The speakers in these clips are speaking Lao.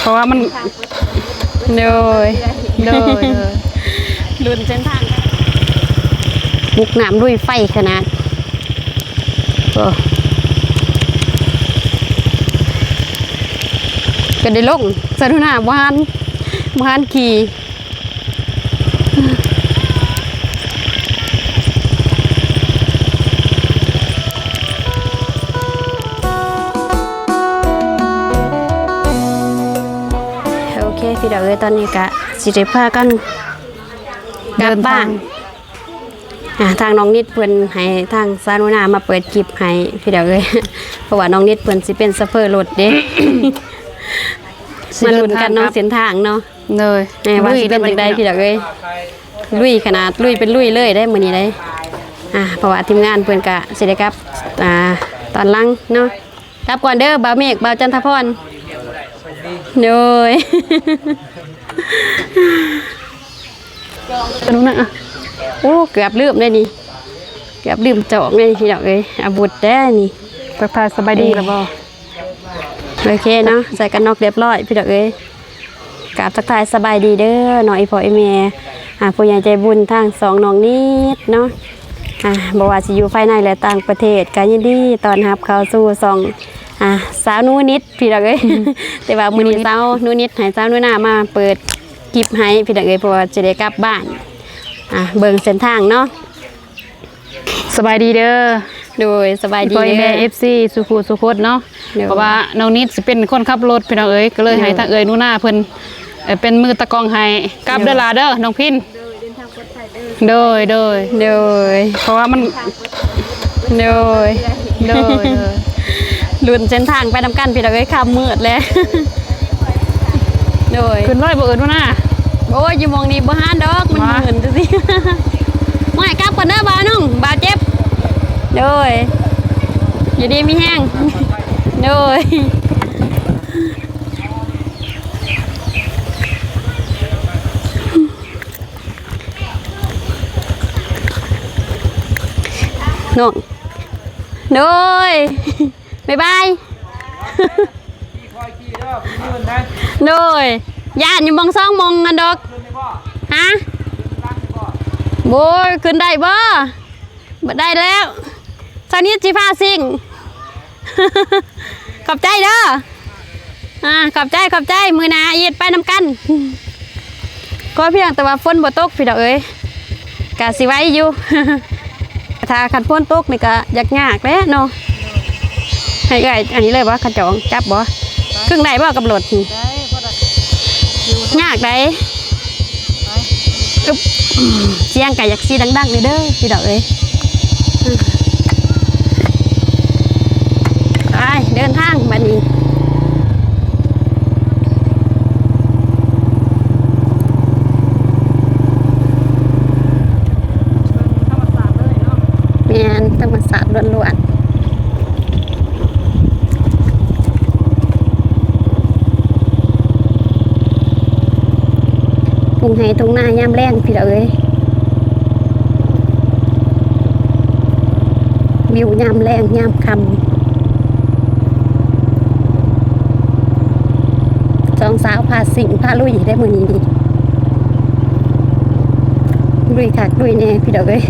ເພາະວ່າມັນ ໂດຍ ໂດຍ ໂດຍ ລຸ້ນເສັ້ນທາງ ບຸກນ້ຳລຸຍໄຟຂະໜາດ ໂອ້ ກະໄດ້ລົງ ສາວໜູນາ ບໍ່ທັນ ບໍ່ທັນຂີ່. ໂອເຄ ພີ່ນ້ອງເອີຍ ຕອນນີ້ກະຊິໄດ້ພາກັນກັບບ້ານ. ອ່າ ທາງນ້ອງນິດເພິ່ນໃຫ້ທາງສາວໜູນາມາເປີດຄລິບໃຫ້ ພີ່ນ້ອງເອີຍ ເພາະວ່ານ້ອງນິດເພິ່ນຊິເປັນໂຊເຟີລົດເດ້ ມາລຸ້ນກັນເນາະ ເສັ້ນທາງເນາະ. ໂດຍ ແມ່ນວ່າຊິເປັນຈັ່ງໃດ ພີ່ນ້ອງເອີຍ ລຸຍຂະໜາດ ລຸຍເປັນລຸຍເລີຍເດ້ມື້ນີ້ເດ້. ອ່າ ເພາະວ່າທີມງານເພິ່ນກະຊິໄດ້ກັບ ອ່າ ຕອນຫຼັງເນາະ. ກັບກ່ອນເດີ ບ່າວເມກ ບ່າວຈັນທະພອນ. ໂດຍ ໂອ້ ເກືອບລືມເດ້ນີ້ ເກືອບລືມຈອກເດ້ນີ້ ພີ່ນ້ອງເອີຍ ອາວຸດເດ້ນີ້. ທັກທາຍສະບາຍດີແລ້ວບໍ່? ໂອເຄເນາະ ໃສ່ກັນນັອກຮຽບຮ້ອຍ ພີ່ນ້ອງເອີຍ. ກາບທັກທາຍສະບາຍດີເດີເນາະ ອີ່ພໍ່ອີ່ແມ່ ອ່າ ຜູ້ໃຫຍ່ໃຈບຸນທາງຊ່ອງນ້ອງນິດເນາະ ອ່າ ບໍ່ວ່າຊິຢູ່ພາຍໃນ ແລະ ຕ່າງປະເທດ ກະຍິນດີຕ້ອນຮັບເຂົ້າສູ່ຊ່ອງ ອ່າ ສາວໜູນິດ ພີ່ນ້ອງເອີຍ. ແຕ່ວ່າມື້ນີ້ສາວໜູນິດໃຫ້ສາວໜູນາມາເປີດຄລິບໃຫ້ ພີ່ນ້ອງເອີຍ ເພາະວ່າຈະໄດ້ກັບບ້ານ ອ່າ ເບິ່ງເສັ້ນທາງເນາະ. ສະບາຍດີເດີ. ໂດຍ ສະບາຍດີເດີ ພໍ່ແມ່ເອັຟຊີສູ່ຜູ້ສູ່ຄົນເນາະ. ໂດຍ ເພາະວ່ານ້ອງນິດຊິເປັນຄົນຂັບລົດ ພີ່ນ້ອງເອີຍ ກະເລີຍໃຫ້ ໂດຍ ທາງເອື້ອຍໜູນາເພິ່ນ ເອີ ເປັນມືຕາກ້ອງໃຫ້. ກັບເດີຫຼ້າເດີ ນ້ອງພິນ. ໂດຍ ໂດຍ ໂດຍ ເພາະວ່າມັນ ໂດຍ ໂດຍ ໂດຍ ລຸ້ນເສັ້ນທາງໄປນຳກັນ ພີ່ນ້ອງເອີຍ ຄ່ຳມືດແລ້ວ. ໂດຍ ຂຶ້ນໄດ້ບໍ່ເອີ້ນຫົວໜ້າ? ໂອ້ຍ ຢູ່ໝ່ອງນີ້ບໍ່ຮານດອກ ມັນ ຫວາ ມື່ນຊື່ໆ. ບໍ່ໃຫ້ກັບກ່ອນເດີ ບ່າວໜຸ່ງ ບ່າວເຈັບ. ໂດຍ ຢູ່ດີມີແຮງ. ໂດຍ ນ້ອງ ໂດຍ ບາຍບາຍ. ໂດຍ ຢ້ານຢູ່ໝ່ອງສອງໝ່ອງຫັ້ນດອກ. ຮະ? ໂອ້ຍ ຂຶ້ນໄດ້ບໍ່? ບໍ່ໄດ້ແລ້ວ ສາວນິດຊິພາຊິງ. ຂອບໃຈເດີ. ອ່າ ຂອບໃຈ ຂອບໃຈ ມື້ໜ້າອີດໄປນຳກັນ. ຂໍພຽງແຕ່ວ່າຝົນບໍ່ຕົກ ພີ່ນ້ອງເອີຍ ກະຊິໄຫວຢູ່. ຖ້າຄັນຝົນຕົກນີ້ກະຢາກຍາກແຫຼະເນາະ. ໃຫ້ເອື້ອຍອັນນີ້ເລີຍບໍ່ ຂະຈອງຈັບບໍ່? ຄຶ່ງໄດ້ບໍ່ກັບລົດ? ໄດ້ ພໍໄດ້ ຍາກໄດ໋. ອຶບ ສຽງກະຢາກຊິດັງໆ ເດີ ພີ່ນ້ອງເອີຍ. ໄປ ເດີນທາງບັດນີ້. ແມ່ນ ທຳມະຊາດລ້ວນໆ. ທົ່ງໄຮ່ທົ່ງນາຍາມແລງ ພີ່ນ້ອງເອີຍ ວິວຍາມແລງຍາມຄ່ຳ. ສອງສາວພາຊິງພາລຸຍໄດ້ມື້ນີ້ ລຸຍຄັກລຸຍແນ່ ພີ່ນ້ອງເອີຍ.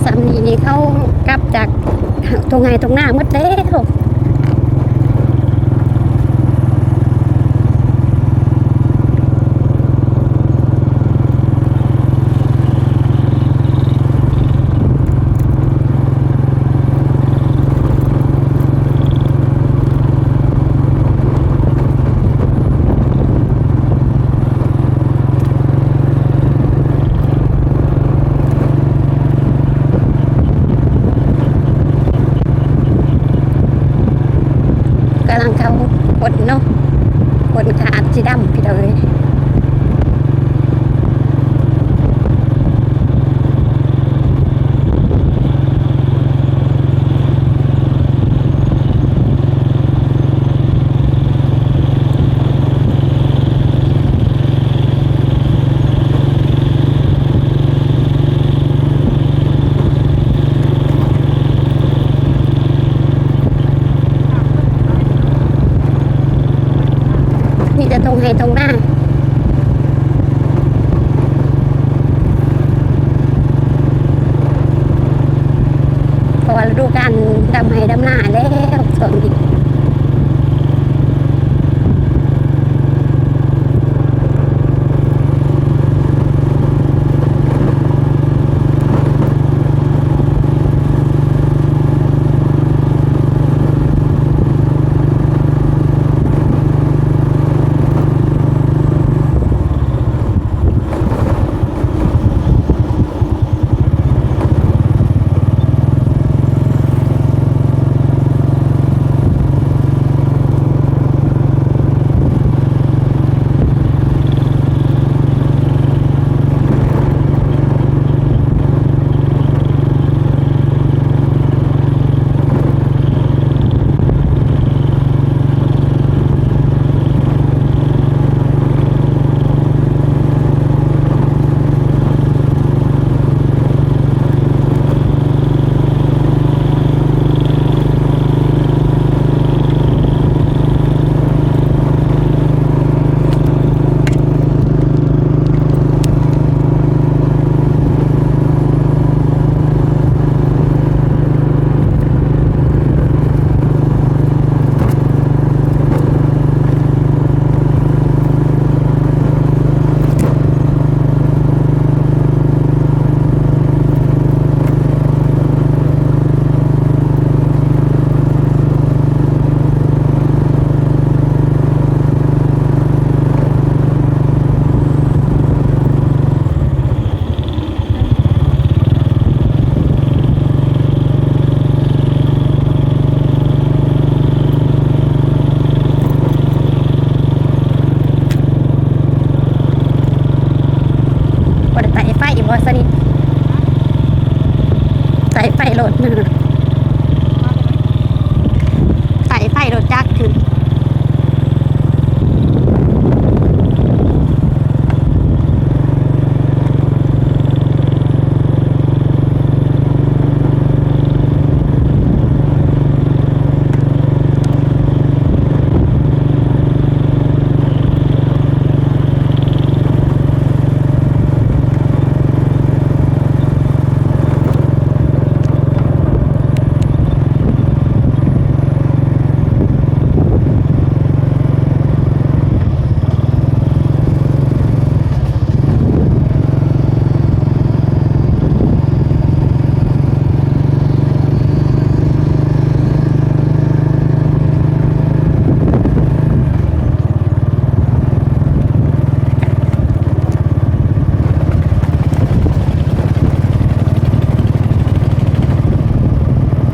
ສ່ຳນີ້ນີ້ເຂົາກັບຈາກທົ່ງໄຮ່ທົ່ງນາໝົດແລ້ວ. ໂ ດຳ ພີ່ນ້ອງເອີຍ. ມີແຕ່ທົ່ງໄຮ່ທົ່ງນາ ເພາະວ່າລະດູການດຳໄຮ່ດຳນາແລ້ວຊ່ວງນີ້. ບໍ່ໄດ້ໄຕ່ໄຟບໍ່ຊະນີ້ ໄຕ່ໄຟລົດ ໄຕ່ໄຟລົດຈັກ.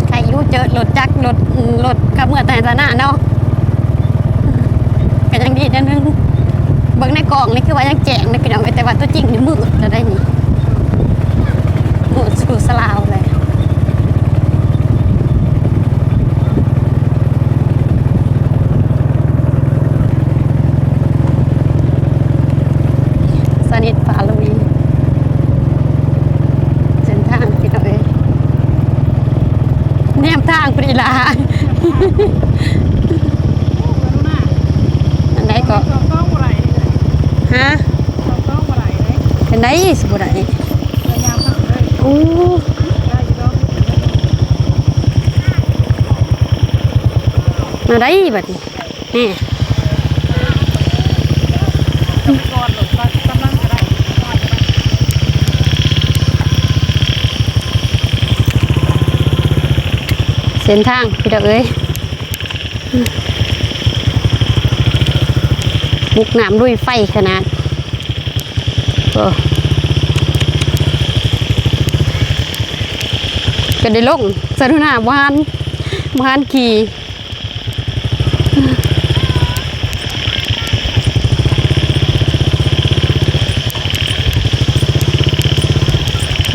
ໃຄຢູ່ ເຈີລົດຈັກ ລົດ ລົດກະເມືອແຕ່ໄຮ່ແຕ່ນາເນາະ ກະຍັງດີແນວໜຶ່ງ. ເບິ່ງໃນກ້ອງນີ້ຄືວ່າຍັງແຈ້ງເດ້ພີ່ນ້ອງເອີຍ ແຕ່ວ່າຕົວຈິງນີ້ມືດແລ້ວໄດ໋ນີ້ ມືດສະດູສະຫຼາວເລີຍ. ສະນິດຟ້າລຸຍ ເສັ້ນທາງພີ່ນ້ອງເອີຍ ແນມທາງພຸ້ນອີ່ຫຼ້າ ອັນໃດເກາະ ຮະ ເປັນໃດຊິບໍ່ໄດ້ ໂອ້ ແນວໃດບັດນີ້. ນີ້ ເສັ້ນທາງພີ່ນ້ອງເອີຍ ບຸກນ້ຳລຸຍໄຟຂະໜາດ ໂອ້ ກະໄດ້ລົງ ສະດຸນາ ບໍ່ທັນ ບໍ່ທັນຂີ່.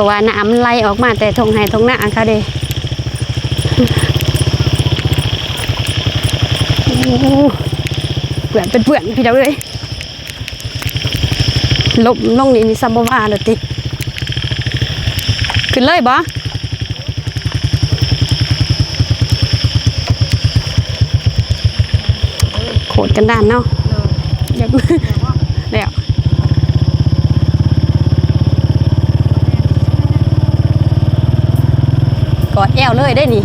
ພາະວ່ານ້ຳມັນໄຫຼອອກມາແຕ່ທົ່ງໄຮ່ທົ່ງນາເຂົາເດ້. ໂອ້ ເປື້ອນເປັນເປື້ອນ ພີ່ນ້ອງເອີຍ. ລົ້ມລົງນີ້ ນີ້ຊ້ຳບໍ່ວ່າແລ້ວຕິ. ຂຶ້ນເລີຍບໍ່? ໂຄດກັນດານເນາະ. ໂດຍ ຢາກ ແລ້ວ ກອດແອວເລີຍເດ້ນີ້.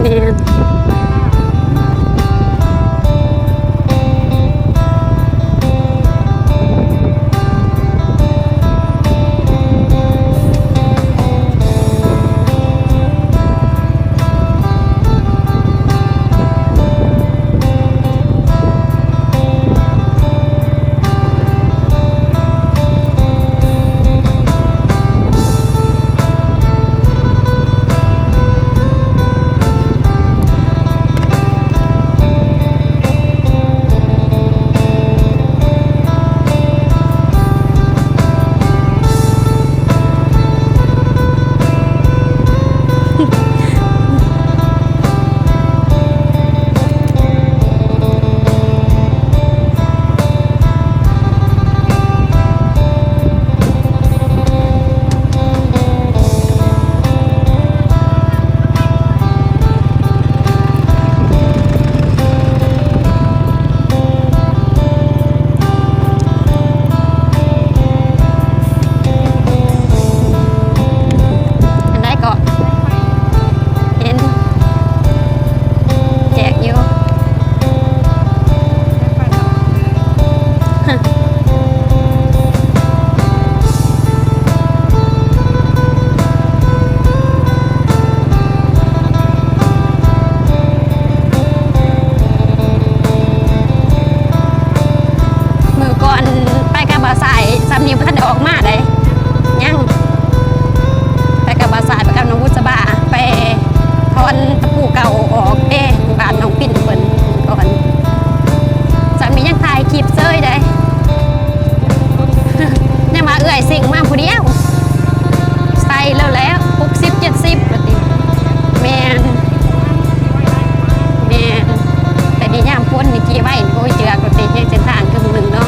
ແມ່ນ. ອັນໃດເກາະ? ເຫັນແຈກຢູ່. ມື້ກ່ອນໄປກັບບ່າວຊາຍ ຊ່ຳນີ້ບໍ່ທັນໄດ້ອອກມາໃດ. ຍັງ ໄປກັບບ່າວຊາຍ ໄປກັບນ້ອງບຸດສະບາ ໄປຖອນຕະປູເກົ່າອອກເດ້ ບ້ານນ້ອງປິນເພິ່ນກ່ອນ. ຊ່ຳນີ້ຍັງຖ່າຍຄລິບເຊີຍໃດ. ຍັງວ່າເອື້ອຍຊິງມາຜູ້ດຽວ ໃສ່ແລ້ວແຫຼະ ຫົກສິບເຈັດສິບວ່າຕິ. ແມ່ນ ແມ່ນ ແຕ່ນີ້ຍາມຝົນນີ້ຂີ່ໄວ ໂອ້ຍ ເຈື່ອກວ່າຕິ ແຮງເສັ້ນທາງຄືມື້ໜຶ່ງເນາະ.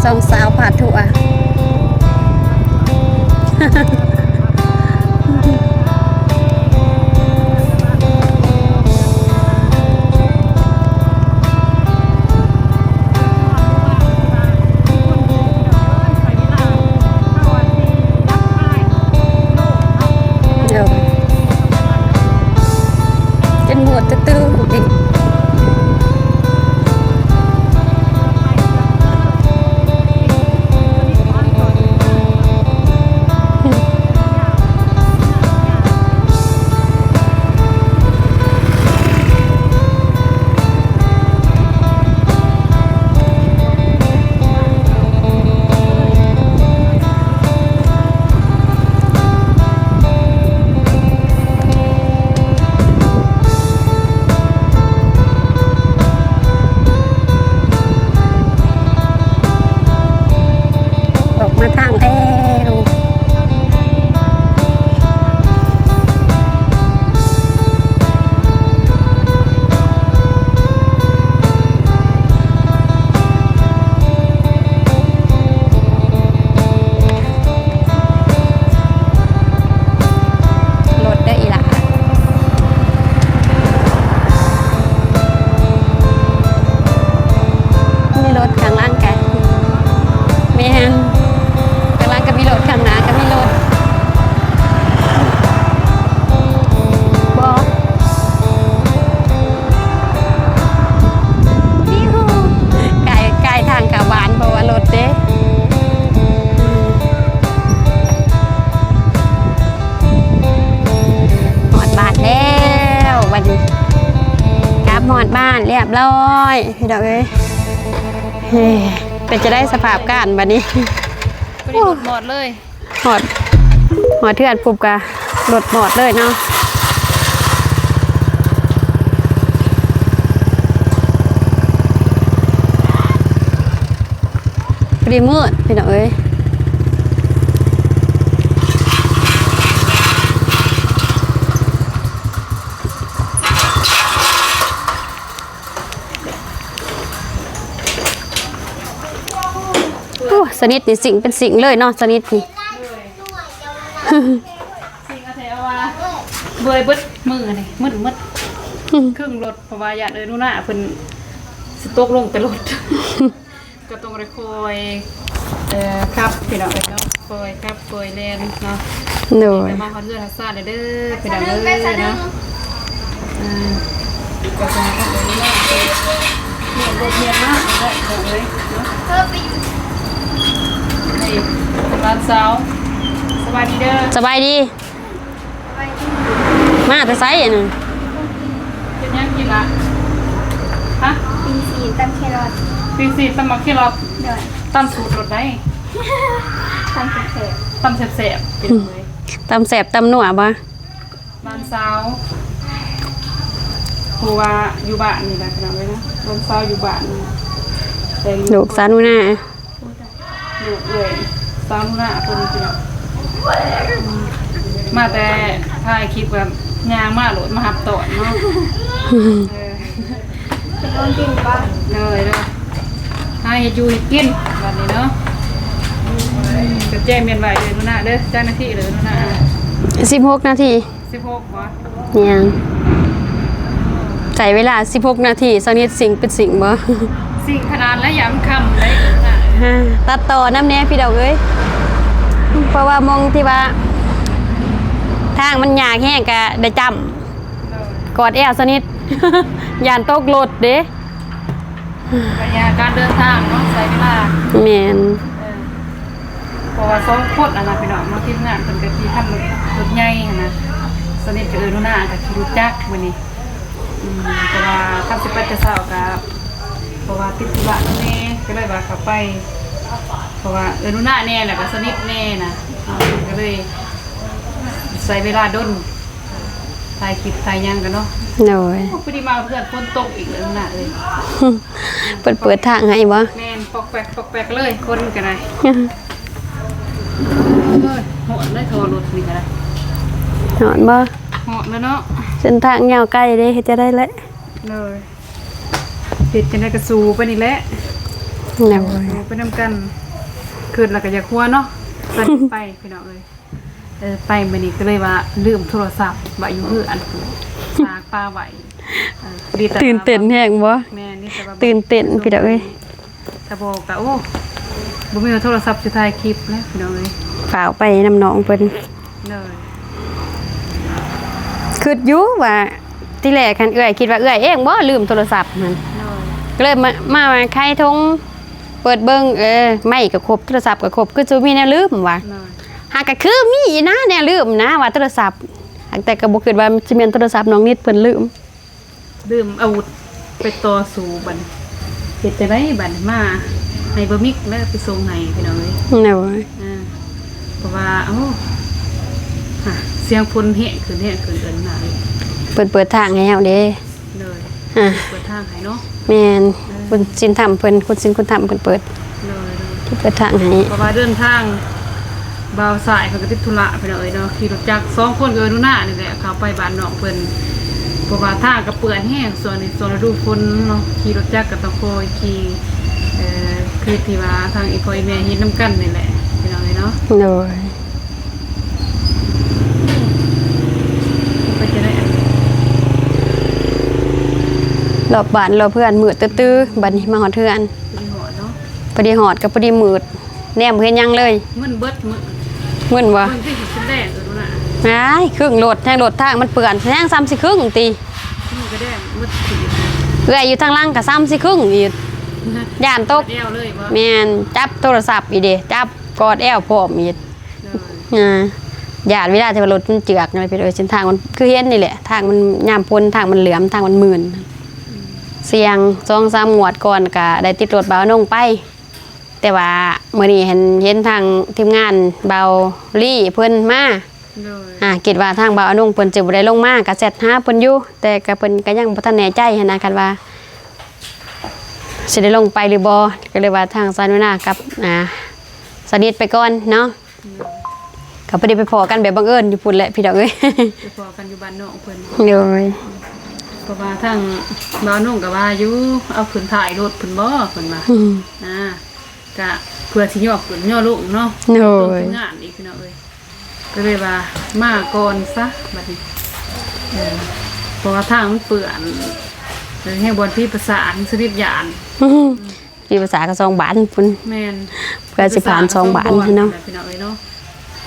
ສອງສາວພາທົວ. ຮຽບຮ້ອຍ ພີ່ນ້ອງເອີຍ. ເອີ ເປັນຈັ່ງໃດສະພາບການບັດນີ້? ບໍ່ໄດ້ລົດມອດເລີຍ. ຮອດ ຮອດເຮືອນປຸບກະລົດມອດເລີຍເນາະ. ພໍດີມືດ ພີ່ນ້ອງເອີຍ. ໂອ້ ສະນິດນີ້ຊິງເປັນຊິງເລີຍເນາະ ສະນິດນີ້. ຊິງອາໄສເອົາວ່າເມື່ອຍເບິດມື້ນີ້ ມຶນເບິດ ອືມ ເຄິ່ງລົດ ເພາະວ່າຢ້ານເອື້ອຍໜູນາເພິ່ນຊິຕົກລົງແຕ່ລົດ ກໍຕ້ອງໄດ້ຄ່ອຍ ເອີ ຂັບ ພີ່ນ້ອງເອີຍເນາະ ຄ່ອຍຂັບຄ່ອຍແລ່ນເນາະ. ໂດຍ ມາຮອດເຮືອນຮອດຊານແລ້ວເດີ ພີ່ນ້ອງເອີຍເນາະ. ອ່າ ກໍຂໍຂອບໃຈເດີ ເຮືອນລົດເຮືອນມາເດີ ພີ່ນ້ອງເອີຍເນາະ. ນີ້ຫຼານສາວ ສະບາຍດີເດີ ສະບາຍດີ. ມາແຕ່ໃສອັນນັ້ນ? ເຮັດຫຍັງກິນລະ? ຮະ? ປີ້ງຊີ້ນຕຳແຄຣອດ. ປີ້ງຊີ້ນຕຳໝາກແຄຣອດ. ໂດຍ ຕຳສູດລົດໃດ? ຕຳແຊບໆ ຕຳແຊບໆ ເປັນເລີຍ ຕຳແຊບຕຳນົວບໍ່? ຫຼານສາວ ເພາະວ່າຢູ່ບ້ານນີ້ແຫຼະ ພີ່ນ້ອງເອີຍນະ ຫຼານສາວຢູ່ບ້ານນີ້ ແຕ່ ລູກສາວໜູນາ. ລູກເອື້ອຍສາວໜູນາເພິ່ນ ພີ່ນ້ອງ ມາແຕ່ຖ່າຍຄລິບກໍຍ່າງມາໂລດ ມາຮັບຕອນເນາະ. ເອີ ເພິ່ນນອນກິນບໍ່? ເອີ ຫາເຮັດຢູ່ເຮັດກິນບັດນີ້ເນາະ. ກໍແຈ້ງແມ່ນວ່າເດີ ໜູນາເດີ ຈັກນາທີເດີ ໜູນາ? ສິບຫົກນາທີ. ສິບຫົກບໍ່? ຍັງ ໃຊ້ເວລາສິບຫົກນາທີ ສະນິດຊິງເປັນຊິງບໍ່? ຊິງຂະໜາດແລ້ວ ຢ້ານມັນຄ່ຳເດ້. ຕັດຕໍ່ນຳແດ່ພີ່ນ້ອງເອີຍ ເພາະວ່າໝ່ອງທີ່ວ່າທາງມັນຍາກແຮງກະໄດ້ຈ້ຳ ໂດຍ ກອດແອວສະນິດ ຢ້ານຕົກລົດເດ້. ໄລຍະການເດີນທາງເນາະ ໃຊ້ເວລາ ແມ່ນ ເອີ ເພາະວ່າສອງຄົນຫັ້ນນະ ພີ່ນ້ອງເນາະ ທີມງານເພິ່ນກໍຂີ່ຄັນລົດໃຫຍ່ຫັ້ນນະ ສະນິດກັບເອື້ອຍໜູນາກໍຂີ່ລົດຈັກມື້ນີ້. ອືມ ແຕ່ວ່າຄັນຊິໄປແຕ່ເຊົ້າກໍ ເພາະວ່າຕິດທຸລະແດ່ ກໍເລີຍວ່າເຂົ້າໄປ ເພາະວ່າເອື້ອຍໜູນາແດ່ ແລ້ວກໍສະນິດແດ່ນະ ເຮົາກໍເລີຍໃຊ້ເວລາດົນ ຖ່າຍຄລິບຖ່າຍຫຍັງກັນເນາະ. ໂດຍ ໂອ້ ພໍດີມາເພື່ອນຝົນຕົກອີກແລ້ວນະເອີຍ. ເພິ່ນເປີດທາງໃຫ້ບໍ່? ແມ່ນ ປອກແປກ ປອກແປກເລີຍ ຄົນກໍໄດ້. ເອີຍ ຮ້ອນເລີຍ ທໍ່ລົດນີ້ກໍໄດ້. ຮ້ອນບໍ່? ຮ້ອນແລ້ວເນາະ ເສັ້ນທາງຍາວໄກເດ້ ເຮັດຈັ່ງໃດແຫຼະ. ໂດຍ ເຮັດຈັ່ງໃດກໍສູ້ໄປນີ້ແຫຼະ. ໂດຍ ສູ້ໄປນຳກັນ ຄິດແລ້ວກໍຢາກຫົວເນາະ. ໄປ ພີ່ນ້ອງເອີຍ. ເອີ ໄປມື້ນີ້ກໍເລີຍວ່າລືມໂທລະສັບໄວ້ຢູ່ເຮືອນ ສາກປາໄວ້. ເອີ ດີແຕ່ ຕື່ນເຕັ້ນແຮງບໍ່? ແມ່ນ ດີແຕ່ວ່າ ຕື່ນເຕັ້ນພີ່ນ້ອງເອີຍ. ຖ້າບໍ່ກໍ ໂອ້ ບໍ່ມີໂທລະສັບຊິຖ່າຍຄລິບແລ້ວ ພີ່ນ້ອງເອີຍ. ຟ້າວໄປນຳນ້ອງເພິ່ນ. ໂດຍ ຄິດຢູ່ວ່າ ທີແລກຫັ້ນເອື້ອຍຄິດວ່າເອື້ອຍເອງບໍ່ລືມໂທລະສັບຫັ້ນ. ໂດຍ ກໍເລີຍມາ ມາໄຂຖົງ ເປີດເບິ່ງ ເອີ ໄມ້ກໍຄົບ ໂທລະສັບກໍຄົບ ຄືຊິມີແນວລືມວ່າ. ໂດຍ ຫາກະຄືມີນະແນວລືມນະ ວ່າໂທລະສັບ ແຕ່ກໍບໍ່ຄິດວ່າຊິແມ່ນໂທລະສັບນ້ອງນິດເພິ່ນລືມ. ລືມອາວຸດໄປຕໍ່ສູ້ບັດນີ້ ເຮັດຈັ່ງໃດບັດນີ້ ມາໃຫ້ບ່າວມິກແລ້ວໄປສົ່ງໃຫ້ ພີ່ນ້ອງເອີຍ. ໂດຍ ເອີ ເພາະວ່າ ໂອ້ ຮະ ສຽງຝົນແຮງຂຶ້ນ ແຮງຂຶ້ນເອີ້ນນະ. ເພິ່ນເປີດທາງໃຫ້ເຮົາເດ້. ໂດຍ ອ່າ ເປີດທາງໃຫ້ເນາະ. ແມ່ນ ເອີ ຄຸນສິນທຳເພິ່ນ ຄຸນສິນຄຸນທຳເພິ່ນເປີດ. ໂດຍ ໂດຍ ເພິ່ນເປີດທາງໃຫ້ ເພາະວ່າເດີນທາງ ບ່າວຊາຍເພິ່ນກໍຕິດທຸລະ ພີ່ນ້ອງເອີຍເນາະ ຂີ່ລົດຈັກສອງຄົນກັບໜູນານີ້ແຫຼະ ເຂົ້າໄປບ້ານນ້ອງເພິ່ນ ເພາະວ່າທາງກໍເປື້ອນແຮງ ຊ່ວງນີ້ຊ່ວງລະດູຝົນເນາະ ຂີ່ລົດຈັກກໍຕ້ອງຄ່ອຍຂີ່ ເອີ ຄືທີ່ວ່າທາງອີ່ພໍ່ອີ່ແມ່ເຮັດນຳກັນນີ້ແຫຼະ ພີ່ນ້ອງເອີຍເນາະ. ໂດຍ ໄປຈັ່ງໃດ ລອບບ້ານລອບເຮືອນມືດຕື້ໆ ບັດນີ້ມາຮອດເຮືອນ ພໍດີຮອດເນາະ ພໍດີຮອດກໍພໍດີມືດ ແນມບໍ່ເຫັນຫຍັງເລີຍ ມຶນເບິດມື້ ມຶນບໍ່? ເບິ່ງທີ່ເປັນແດງເອີຍນະ ອ້າຍ ຄຶ້ງລົດ ແຮງລົດທາງມັນເປື້ອນ ແຮງສ່ຳຊິຄຶ້ງຕິ ນີ້ກໍແດງໝົດ ເອື້ອຍຢູ່ທາງຫຼັງກໍສ່ຳຊິຄຶ້ງອີກ ຢ້ານຕົກ ແນວເລີຍບໍ່? ແມ່ນ ຈັບໂທລະສັບອີກເດ້ ຈັບ ກອດແອວພ້ອມອີກ ໂດຍ ອ່າ ຢ້ານເວລາທີ່ວ່າລົດມັນເຈື່ອນນະ ເປັນເອີຍ ເສັ້ນທາງມັນຄືເຫັນນີ້ແຫຼະ ທາງມັນຍາມຝົນ ທາງມັນເຫຼື່ອມ ທາງມັນມື່ນ ອືມ ສ່ຽງ ສອງສາມງວດກ່ອນກະໄດ້ຕິດລົດບ່າວນົງໄປ ແຕ່ວ່າມື້ນີ້ຫັ້ນເຫັນທາງທີມງານບ່າວລີເພິ່ນມາ ໂດຍ ອ່າ ຄິດວ່າທາງບ່າວອານົງເພິ່ນຊິບໍ່ໄດ້ລົງມາ ກະແຊັດຫາເພິ່ນຢູ່ ແຕ່ກະເພິ່ນກະຍັງບໍ່ທັນແນ່ໃຈຫັ້ນນະ ຄັນວ່າຊິໄດ້ລົງໄປຫຼືບໍ່ ກະເລີຍວ່າທາງສາວໜູນາກັບ ອ່າ ສະໜິດໄປກ່ອນເນາະ ໂດຍ ກະພໍດີໄປພໍ້ກັນແບບບັງເອີນຢູ່ພຸ້ນແຫຼະພີ່ນ້ອງເອີຍ ໄປພໍ້ກັນຢູ່ບ້ານນ້ອງເພິ່ນ ໂດຍ ເພາະວ່າທາງບ່າວນົງກະວ່າຢູ່ ເອົາຂຶ້ນທ້າຍລົດພຸ້ນບໍ່ ເພິ່ນວ່າ ອືມ ອ່າ ກະເພື່ອຊິຍໍຂຶ້ນຍໍລົງເນາະ ໂດຍ ຕົ້ນຄືງານອີກພີ່ນ້ອງເອີຍ ກະເລີຍວ່າມາກ່ອນຊະບັດນີ້ ເອີ ເພາະວ່າທາງມັນເປື້ອນ ເອີ ແຮງບ່ອນຜີປະສາດ ສະໜິດຢ້ານ ອືມ ຜີປະສາດກະສອງບາດພຸ້ນ ແມ່ນ ເພື່ອຊິຜ່ານສອງບາດເນາະ ພີ່ນ້ອງເອີຍເນາະ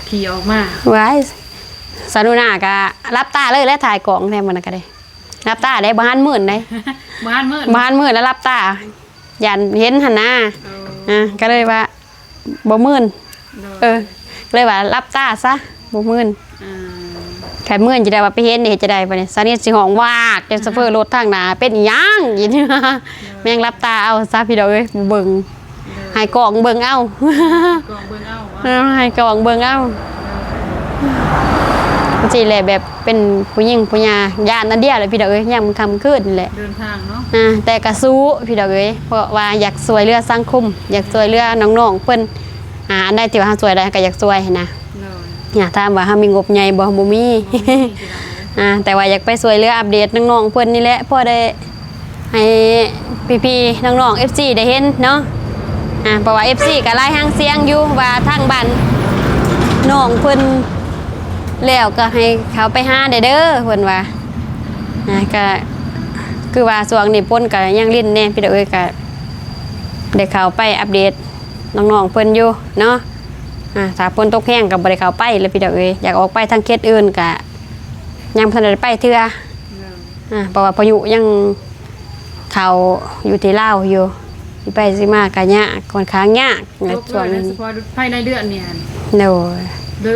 ຂີ່ອອກມາ ວ້າຍ ສາວໜູນາກະຫຼັບຕາເລີຍແຫຼະ ຖ່າຍກ້ອງແທ້ມື້ນັ້ນກະເດ້ ຫຼັບຕາເດ້ ບໍ່ຫັນມື່ນເດ້ ບໍ່ຫັນມື່ນ ບໍ່ຫັນມື່ນແລ້ວຫຼັບຕາ ຢ້ານເຫັນຫັ້ນນາ ເອີ ອ່າ ກະເລີຍວ່າບໍ່ມື່ນ ໂດຍ ເອີ ເລີຍວ່າຫຼັບຕາຊະ ບໍ່ມື່ນ ອ່າ ຄັນມື່ນຈະໄດ້ວ່າໄປເຫັນເຮັດຈັ່ງໃດບັດນີ້ ສາວໜິດຊິຮ້ອງວາກ ຈະໂຊເຟີລົດທາງໜ້າເປັນຫຍັງອີກ ໂດຍ ແມ່ງຫຼັບຕາເອົາຊະພີ່ນ້ອງເອີຍ ບໍ່ເບິ່ງ ໂດຍ ໃຫ້ກ້ອງເບິ່ງເອົາ ໃຫ້ກ້ອງເບິ່ງເອົາ ເອີ ໃຫ້ກ້ອງເບິ່ງເອົາ ໂດຍ ຈັ່ງຊີ້ແຫຼະ ແບບ ເປັນຜູ້ຍິງຜູ້ຍ່າຢ້ານອັນດຽວແຫຼະພີ່ນ້ອງເອີຍ ຍາມຄ່ຳຄືນນີ້ແຫຼະ ເດີນທາງເນາະ ອ່າ ແຕ່ກະສູ້ພີ່ນ້ອງເອີຍ ເພາະວ່າຢາກຊ່ວຍເຫຼືອສັງຄົມ ຢາກຊ່ວຍເຫຼືອນ້ອງໆເພິ່ນ ອ່າ ອັນໃດທີ່ວ່າເຮົາຊ່ວຍໄດ້ເຮົາກະຢາກຊ່ວຍຫັ້ນນະ ໂດຍ ອ່າ ຖາມວ່າເຮົາມີງົບໃຫຍ່ບໍ່ ບໍ່ມີ ບໍ່ມີພີ່ນ້ອງເອີຍ ອ່າ ແຕ່ວ່າຢາກໄປຊ່ວຍເຫຼືອອັບເດດນ້ອງໆເພິ່ນນີ້ແຫຼະ ພໍໄດ້ ໃຫ້ພີ່ໆນ້ອງໆ ເອັຟຊີ ໄດ້ເຫັນເນາະ ອ່າ ເພາະວ່າ ເອັຟຊີ ກະຫຼາຍຫາງສຽງຢູ່ວ່າທາງບ້ານນ້ອງເພິ່ນແລ້ວກະໃຫ້ເຂົ້າໄປຫາແດ່ເດີ ເພິ່ນວ່າ ອ່າ ກະຄືວ່າຊ່ວງນີ້ຝົນກະຍັງລິນແດ່ພີ່ນ້ອງເອີຍ ກະໄດ້ເຂົ້າໄປອັບເດດນ້ອງໆເພິ່ນຢູ່ເນາະ ອ່າ ຖ້າຝົນຕົກແຮງກະບໍ່ໄດ້ເຂົ້າໄປແລ້ວພີ່ນ້ອງເອີຍ ຢາກອອກໄປທາງເຂດອື່ນກະຍັງບໍ່ທັນໄດ້ໄປເທື່ອ ໂດຍ ອ່າ ເພາະວ່າພາຍຸຍັງເຂົ້າຢູ່ທີ່ລາວຢູ່ ຊິໄປຊິມາກະຍາກ ຂ້ອນຂ້າງຍາກໃນຊ່ວງນີ້ ໂດຍ ເພາະວ່າພາຍໃນເດືອນນີ້ຫັ້ນ ໂດຍ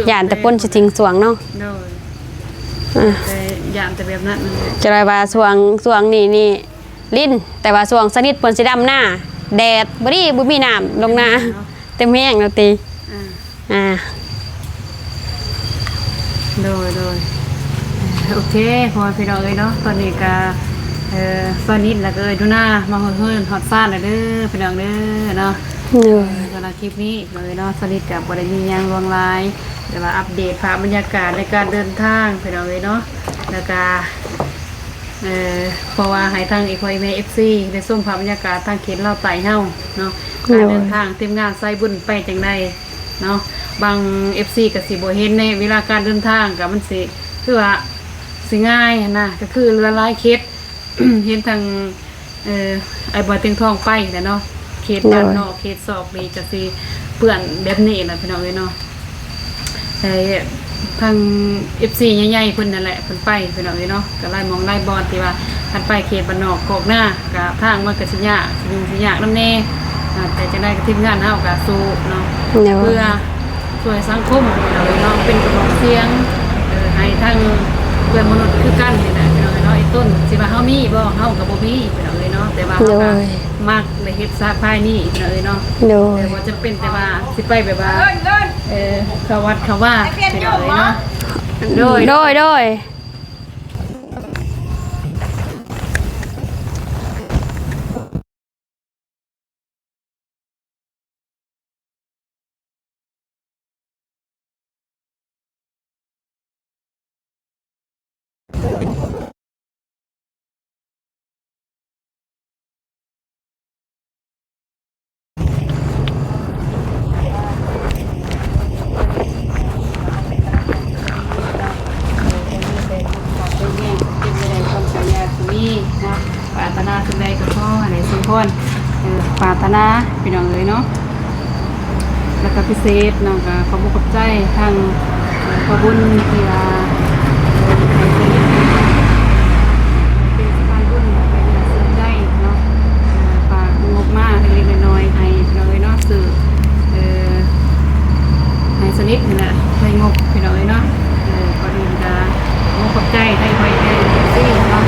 ຢ້ານແຕ່ຝົນຊິຖິ້ມຊ່ວງເນາະ ໂດຍ ອ່າ ແຕ່ຢ້ານແຕ່ແບບນັ້ນ ຈະໄດ້ວ່າຊ່ວງ ຊ່ວງນີ້ນີ້ລິນ ແຕ່ວ່າຊ່ວງສະໜິດເພິ່ນຊິດຳນາ ແດດບໍ່ດີ ບໍ່ມີນ້ຳລົງນາ ເຕັມແຮງແລ້ວຕິ ອ່າ ອ່າ ໂດຍ ໂດຍ ໂອເຄ ພໍ່ແມ່ພີ່ນ້ອງເອີຍເນາະ ຕອນນີ້ກະ ເອີ ສາວໜິດ ແລ້ວກະເອີຍໜູນາ ມາຮອດເຮືອນຮອດຊານແລ້ວເດີພີ່ນ້ອງເດີເນາະ ໂດຍ ສຳລັບຄລິບນີ້ພີ່ນ້ອງເອີຍເນາະ ສາວໜິດກະບໍ່ໄດ້ມີຫຍັງຫຼວງຫຼາຍ ແຕ່ວ່າອັບເດດພາບບັນຍາກາດໃນການເດີນທາງພີ່ນ້ອງເອີຍເນາະ ແລ້ວກະ ເອີ ເພາະວ່າໃຫ້ທາງອີ່ພໍ່ອີ່ແມ່ ເອັຟຊີ ໄດ້ຊົມພາບບັນຍາກາດທາງເຂດລາວໃຕ້ເຮົາເນາະ ການເດີນທາງ ໂດຍ ທີມງານສາຍບຸນໄປຈັ່ງໃດເນາະ ບາງ ເອັຟຊີ ກະຊິບໍ່ເຫັນໃນເວລາການເດີນທາງ ກະມັນຊິ ຄືວ່າຊິງ່າຍຫັ້ນນະ ກະຄືຫຼາຍໆເຂດ ເຫັນທາງ ເອີ ອ້າຍບອຍ ຕຽງທອງ ໄປແຫຼະເນາະ ເຂດ ໂດຍ ບ້ານນອກ ເຂດ ຊອກນີ້ກະຊິເປື້ອນແບບນີ້ແຫຼະພີ່ນ້ອງເອີຍເນາະ ເອີ ທາງ ເອັຟຊີ ໃຫຍ່ໆເພິ່ນນັ້ນແຫຼະ ເພິ່ນໄປພີ່ນ້ອງເອີຍເນາະ ກະຫຼາຍໝ່ອງຫຼາຍບ່ອນທີ່ວ່າຄັນໄປເຂດບ້ານນອກຄອກນາ ກະທາງມັນກະຊິຍາກ ຊິຫຍຸ້ງຊິຍາກນຳແດ່ ອ່າ ແຕ່ຈັ່ງໃດກະທີມງານເຮົາກະສູ້ເນາະ ໂດຍ ເພື່ອຊ່ວຍສັງຄົມພີ່ນ້ອງເອີຍເນາະ ເປັນກະບອກສຽງ ເອີ ໃຫ້ທາງເພື່ອນມະນຸດຄືກັນນີ້ແຫຼະພີ່ນ້ອງເອີຍເນາະ ອີ່ຕົນຊິວ່າເຮົາມີບໍ່ ເຮົາກະບໍ່ມີພີ່ນ້ອງເອີຍເນາະ ແຕ່ວ່າເຮົາກະ ໂດຍ ມັກ ແລະ ເຮັດສະພາຍນີ້ເນາະເອີຍເນາະ ໂດຍ ແຕ່ບໍ່ຈຳເປັນແຕ່ວ່າຊິໄປແບບວ່າ ເອີ ເຂົ້າວັດເຂົ້າວາເນາະເອີຍເນາະ ໂດຍ ໂດຍ ໂດຍ. ເປັນແມ່ເປັນຍາດກໍມີເນາະ ປາດຖະໜາສິ່ງໃດກໍຂໍໃຫ້ໄດ້ສົມພອນ ເອີ ປາດຖະໜາ ພີ່ນ້ອງເອີຍເນາະ ແລ້ວກໍພິເສດເນາະ ກໍຂອບອົກຂອບໃຈທາງ ເອີ ພໍ່ບຸນທີ່ວ່າ ເອີ ໃຫ້ເປັນ ເປັນສະພານບຸນ ເປັນເປັນແຮງໃຈເນາະ ເອີ ຝາກງົບມາເລັກໆນ້ອຍໆໃຫ້ພີ່ນ້ອງເອີຍເນາະ ຊື້ ເອີ ໃຫ້ສະໜິດຫັ້ນແຫຼະ ໃຫ້ງົບພີ່ນ້ອງເອີຍເນາະ ເອີ ກ່ອນອື່ນກໍຂໍຂອບໃຈໃຫ້ໄວແອນຊີເນາະ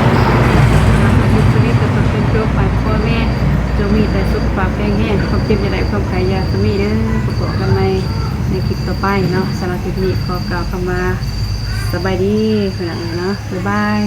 ສະໜິດກໍຕ້ອງເປັນຈົບ ເນາະ. ສຳລັບຄລິບນີ້ຂໍກ່າວຄຳວ່າສະບາຍດີພີ່ນ້ອງເອີຍເນາະ ບາຍບາຍ.